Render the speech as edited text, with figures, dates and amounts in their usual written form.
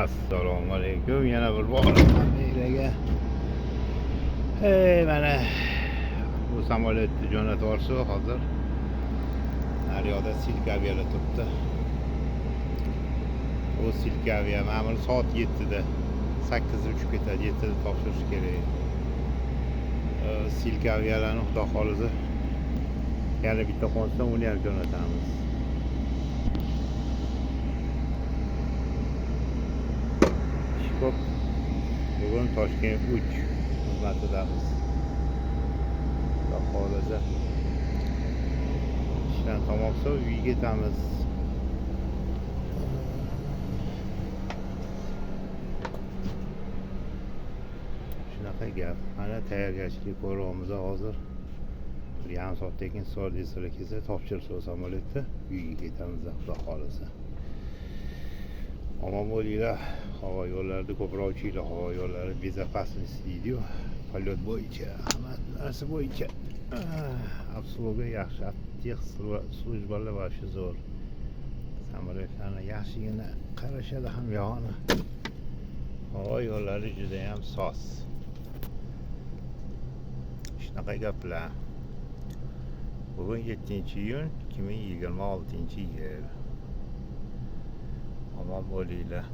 Assalomu alaykum yana bir bor hammanglarga. Hey, mana bu samolyotni jo'natib yuborsa, hozir naryoqda Silk Avialar turibdi. Bu Silk Avia mana buni soat 7da, 8da uchib ketadi, 7da topshirish kerak. Silk Avialarni xudo xohlasa yana bitta qo'nsa, uni ham jo'natamiz. Ish ko'p. Bugun Toshkent 3 xizmatidamiz. Xudo xohlasa ishdan tamom bo'lsa, uyga ketamiz. Shunaqa gap. Mana tayyorgarchilik ko'ryapmiz hozir. Bir yarim soatdan keyin styuardessalar kelsa, topshirsa samolyotda uyga ketamiz, xudo xohlasa. Omon bo'linglar. Havo yo'llarida ko'proq uchinglar. Havo yo'llari безопасность deydi-yu. Полёт bo'yicha, hamma narsa bo'yicha. Обслуга yaxshi, тех служба lar вообще zo'r. Samolyotlarni yaxshigina qarashadi ham yog'ini. Havo yo'llari juda ham soz. Shunaqa gaplar. Bugun 7-iyun 2026-yil. Omon bo'linglar.